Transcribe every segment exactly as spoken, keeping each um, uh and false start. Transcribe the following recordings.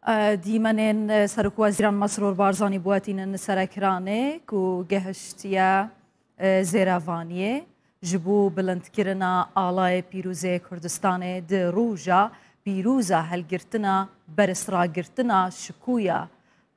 Dîmenên Serokwezîran Mesrûr Barzanî biwetînin ser ekranê ku gehiştiye Zêrevaniyê ji bo bilindkirina alayê pîrozê Kurdistanê di roja pîroza helgirtina berisragirtina şikûya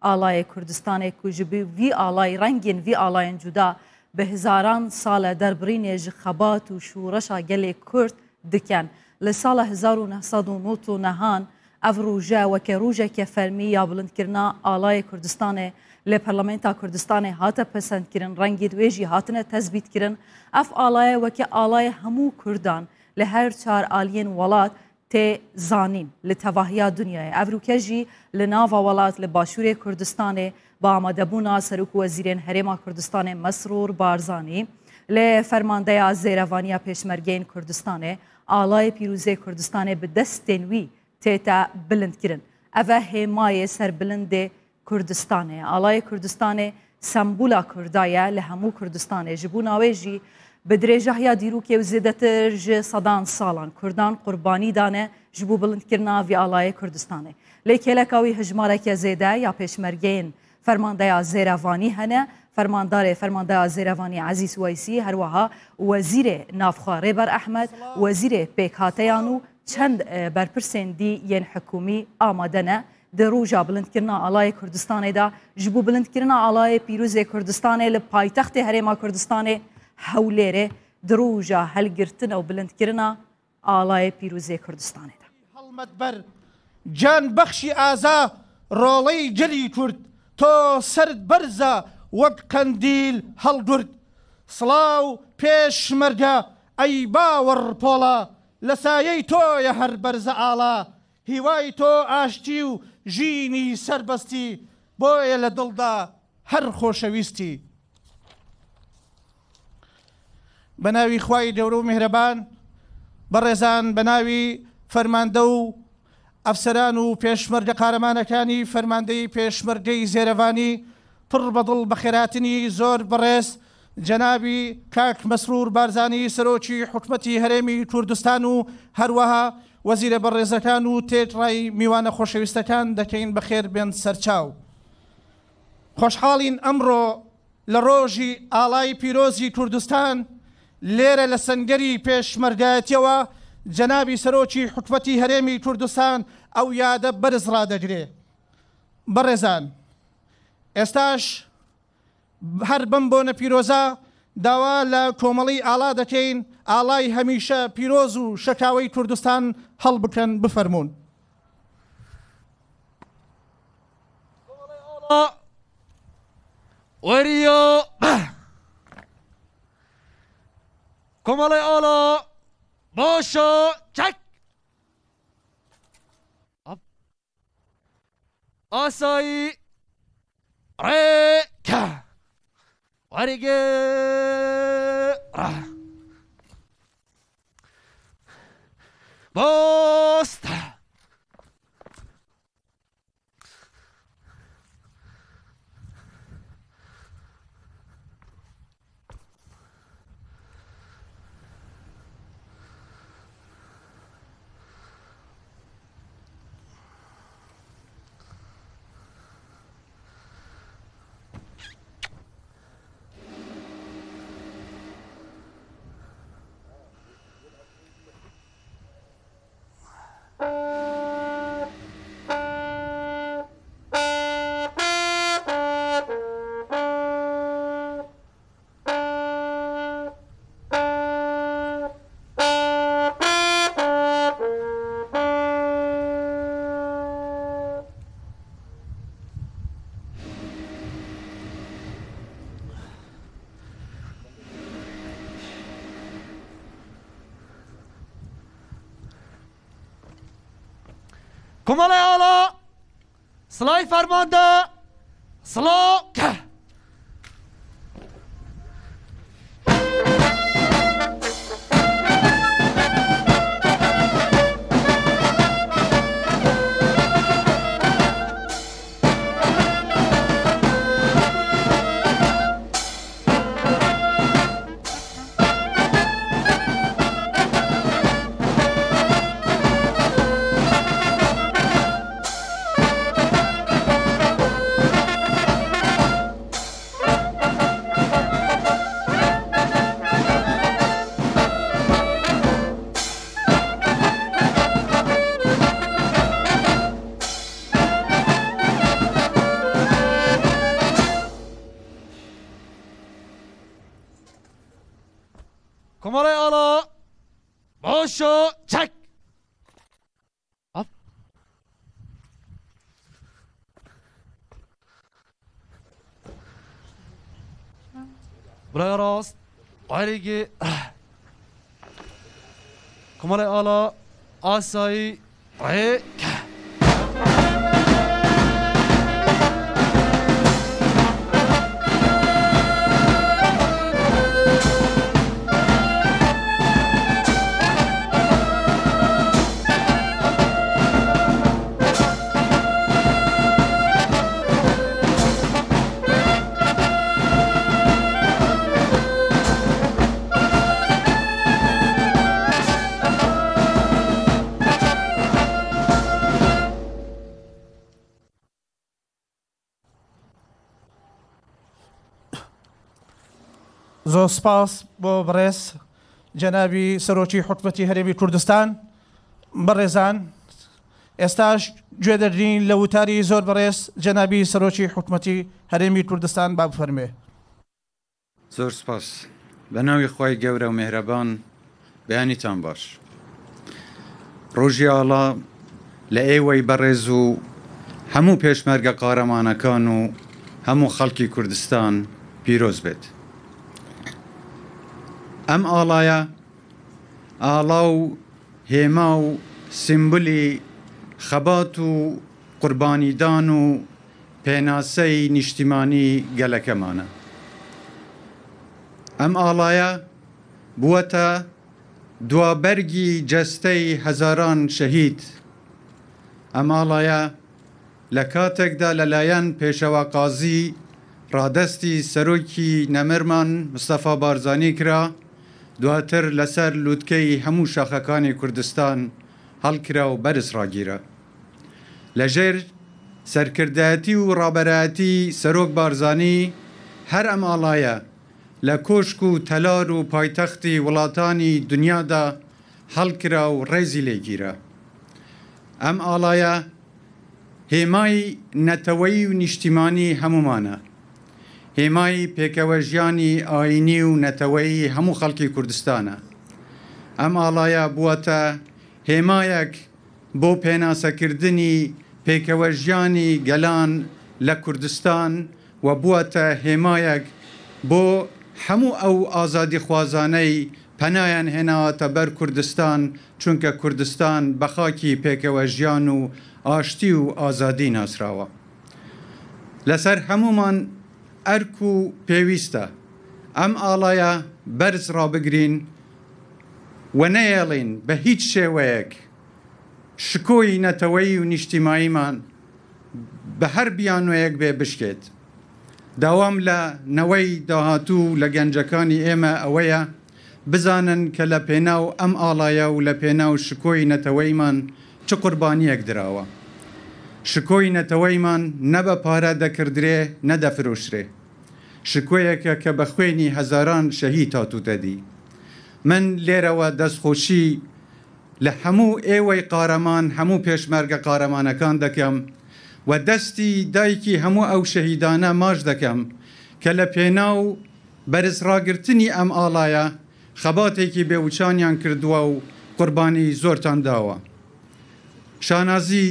alayê Kurdistanê ku ji bo vî alayî, rengên vî alayên cuda bi hezaran sal e derbirînê ji xebat û şoreşa gelê Kurd dikin. Li sala hezar û neh sed û nod û nehan ev roje weke rojeke fermî ya bilindkirina alayê Kurdistanê li Parlamenta Kurdistanê hate pesendkirin, rengê di wê jî hatine tesbîtkirin. Ev alaye weke alayê hemû Kurdan li her çar aliyên welat tê zanîn li tevahiya dinyayê. Ev rûke jî li nava welat, li başûrê Kurdistanê, bi amadebûna Serok û Wezîrên Herêma Kurdistanê Mesrûr Barzanî, lê fermandeya Zêrevaniya Pêşmergeyên Kurdistanê, alayê pîrozê Kurdistanê bi destên wî tête bilindkirin. Ev e hêmayê serbilindê Kurdistanê. Alayê Kurdistanê sembola Kurda ye li hemû Kurdistanê. Ji bona wê jî bi dirêjahiya dîrokê û zêdetir ji sedan salan Kurdan qurbanî dane ji bo bilindkirina vî alayê Kurdistanê. Lê kêleka wî hijmareke zêde ya pêşmergeyên fermandeya Zêrevanî hene. Fermandarê fermandeya Zêrevanî Ezîz Weysî, her wiha Wezîrê Navxwe Rêber Ehmed, Wezîrê Pêkhateyan û çend, e, berpirsên dî yên hikûmî amade ne di roja bilindkirina alayê Kurdistanê de, ji bo bilindkirina alayê pîrozê Kurdistanê li paytextê Herêma Kurdistanê Hewlêrê, di roja helgirtina û bilindkirina alayê pîrozê Kurdistanê de. Helmet ber, can bexşî aza, roley gelî Kurd, to serd berza wek qendîl helgurt. Silav pêşmerge, ey bawer pola, li sayey to ye her berze ala. Hîvayê to aştî û jînî serbestî, boye li dil de her xoşewîstî. Bi navî Xwayê Gevre û Mîhreban, berêzan, bi navî fermande û efseran û pêşmerge qaremanekانی فەرماندەی پێشمەرگەی زێرەڤانی، پڕ بە دڵ بەخێرهاتنی زۆر بەڕێز جەنابی کاک مەسرور بارزانی، سەرۆکی حکومەتی هەرێمی کوردستان و هەروەها وەزیرە بەڕێزەکان و تێکڕای میوانە خۆشەویستەکان دەکەین بەخێر بێن سەرچاو. خۆشحاڵین ئەمڕۆ لە ڕۆژی ئاڵای پیرۆزی کوردستان لێرە لە سەنگەری پێشمەرگایەتیەوە جەنابی سەرۆکی حکومەتی هەرێمی کوردستان ئەو یادە بەرز ڕادەگرێ. بەڕێزان، ئێستاش هەر بەم بۆنە پیرۆزە داوا لە کۆمەڵی ئاڵا دەکەین، ئاڵای هەمیشە پیرۆز و شەکاوەی کوردستان هەڵبکەن، بفەرموون. وەریۆ. کۆمەڵی ئاڵا باشە چەک. ئاسایی ڕێکە وەرگێڕە بۆستە. کۆمەڵی ئاڵا، سڵاوی فەرماندە، سڵاو کە. Ço, çek. Hop. Buraya rast. Ayrıgi. Kumalay ala. Asayî. Rê. زۆر سپاس بۆ بەڕێز جەنابی سەرۆکی حکومەتی هەرێمی کوردستان. بەڕێزان، ئێستاش گوێ دەگرین لە وتاری زۆر بەڕێز جەنابی سەرۆکی حکومەتی هەرێمی کوردستان. با بفەرمێ. زۆر سپاس. بە ناوی خوای گەورە و مێهرەبان، بەیانیتان باش. ڕۆژی ئاڵا لە ئێوەی بەڕێز و هەموو پێشمەرگە قارەمانەکان و هەموو خەڵکی کوردستان پیرۆز بێت. ئەم ئاڵایە ئاڵا و هێما و سیمبولی خەبات و قوربانیدان و پێناسەی نیشتیمانی گەلەکەمانە. ئەم ئاڵایە بووەتە دوابەرگی جەستەی هەزاران شەهید. ئەم ئاڵایە لە کاتێکدا لەلایەن پێشەوا قازی ڕادەستی سەرۆکی نەمرمان مستەفا بارزانی کرا، دواتر لەسەر لووتکەی هەموو شاخەکانی کوردستان هەڵکرا و بەرز ڕاگیرا. لە ژێر سەرکردایەتی و ڕابەرایەتی سەرۆک بارزانی هەر ئەم ئاڵایە لە کۆشک و تەلار و پایتەختی وڵاتانی دنیادا هەڵکرا و ڕێزی لێگیرا. ئەم ئاڵایە هێمای نەتەوەیی و نیشتیمانی هەموومانە. هێمای پێکەوە ژیانی ئاینی و نەتەوەیی هەموو خەڵکی کوردستانە. ئەم ئاڵایە بووەتە هێمایەک بۆ پێناسەکردنی پێکەوە ژیانی گەلان لە کوردستان و بووەتە هێمایەک بۆ هەموو ئەو ئازادیخوازانەی پەنایان هێناوەتە بەر کوردستان، چونکە کوردستان بە خاکی پێکەوە ژیان و ئاشتی و ئازادی ناسراوە. لەسەر هەموومان ئەرک و پێویستە ئەم ئاڵایە بەرز ڕابگرین و نەیەڵین بە هیچ شێوەیەک شکۆی نەتەوەیی و نیشتیماییمان بە هەر بیانوەیەک بێ بشکێت. داوام لە نەوەی داهاتوو و لە گەنجەکانی ئێمە ئەوەیە بزانن کە لە پێناو ئەم ئاڵایە و لە پێناو شکۆی نەتەوەیمان چ قوربانیەک دراوە. شکۆی نەتەوەیمان نە بە پارە دەکردرێ، نە دەفرۆشرێ. شکۆیەکە کە بە خوێنی هەزاران شەهید هاتووتە دی. من لێرەوە دەستخۆشی لە هەموو ئێوەی قارەمان، هەموو پێشمەرگە قارەمانەکان دەکەم و دەستی دایکی هەموو ئەو شەهیدانە ماچ دەکەم کە لە پێناو بەرز ڕاگرتنی ئەم ئاڵایە خەباتێکی بێوچانیان کردووە و قوربانی زۆرتان داوە. شانازی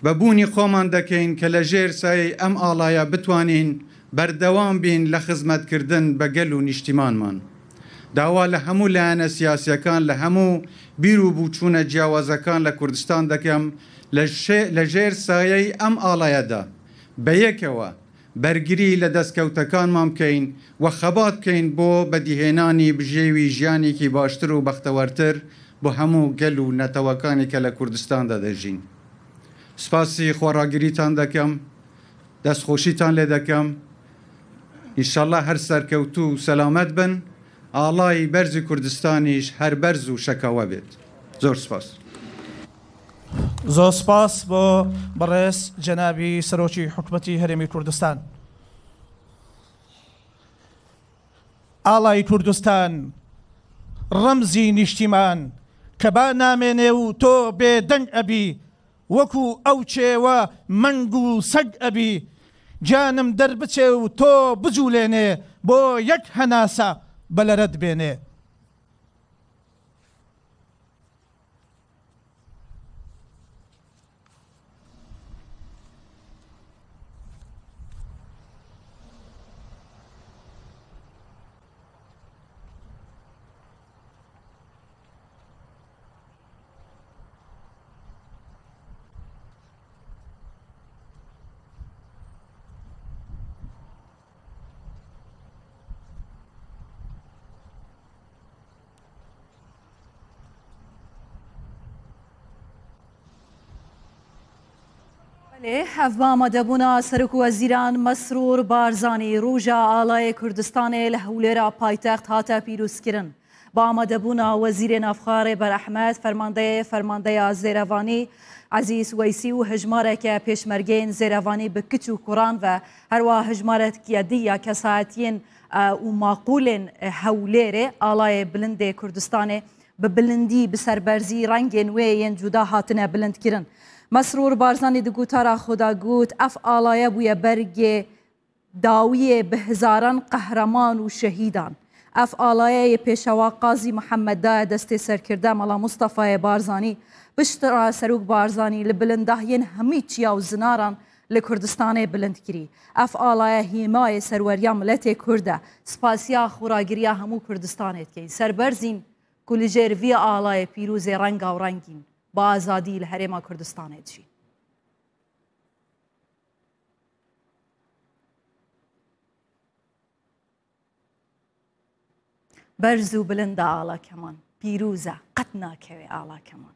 بە بوونی خۆمان دەکەین کە لە ژێر سایەی ئەم ئاڵایە بتوانین بەردەوام بین لە خزمەتکردن بە گەل و نیشتیمانمان. داوا لە هەموو لایەنە سیاسیەکان، لە هەموو بیر و بووچوونە جیاوازەکان لە کوردستان دەکەم، لە شێ-، لە ژێر سایەی ئەم ئاڵایەدا بە یەکەوە بەرگری لە دەستکەوتەکانمان بکەین و خەبات بکەین بۆ بەدیهێنانی بژێوی ژیانێکی باشتر و بەختەوەرتر بۆ هەموو گەل و نەتەوەکانی کە لە کوردستاندا دەژین. سپاسی خۆڕاگریتان دەکەم، دەستخۆشیتان لێ دەکەم. ئینشەڵڵا هەر سەرکەوتوو و سەلامەت بن. ئاڵای بەرزی کوردستانیش هەر بەرز و شەکاوە بێت. زۆر سپاس. زۆر سپاس بۆ بەڕێز جەنابی سەرۆکی حکومەتی هەرێمی کوردستان. ئاڵای کوردستان، ڕەمزی نیشتیمان، کە با نامێنێ و تۆ بێدەنگ ئەبی، وەکو ئەو چێوە مەنگ و سەگ ئەبی، گیانم دەربچێ و تۆ بجوولێنێ، بۆ یەک هەناسە بەلەرەت بێنێ. Belê, ev bi amadebûna Serok Wezîran Mesrûr Barzanî roja Alayê Kurdistanê li Hewlêra paytext hate pîrozkirin. Bi amadebûna Wezîrê Navxwe Rêber Ehmed, fermandeyê Fermandeya Zêrevanî Ezîz Weysî û hejmareke pêşmergeyên Zêrevanî bi kiç û kuran ve herwiha hejmareke din ya kesayetiyên, e, û maqûlên, e, Hewlêrê Alayê Bilindê Kurdistanê bi bilindî, bi serberzî rengên wê yên cuda hatine bilindkirin. Mesrûr Barzanî di gotara xwe de got, ev alaye bûye bergê dawiyê bi hezaran qehreman û şehîdan. Ev alaye yê Pêşewa Qazî Mihemed daye destê serkirde Mela Mustafayê Barzanî. Piştre Serok Barzanî li bilindahiyên hemî çiya û zinaran li Kurdistanê bilind kirî. Ev alaye hêmayê serweriya miletê Kurd e. Spasiya xweragiriya hemû Kurdistanê dikeyin. Serberzîn ku li jêr vî alayê pîrozê renga û rengîn bi azadî li Herêma Kurdistanê dijîn. Berz û bilind e ala keman, pîroz e, qet nakeve ala keman.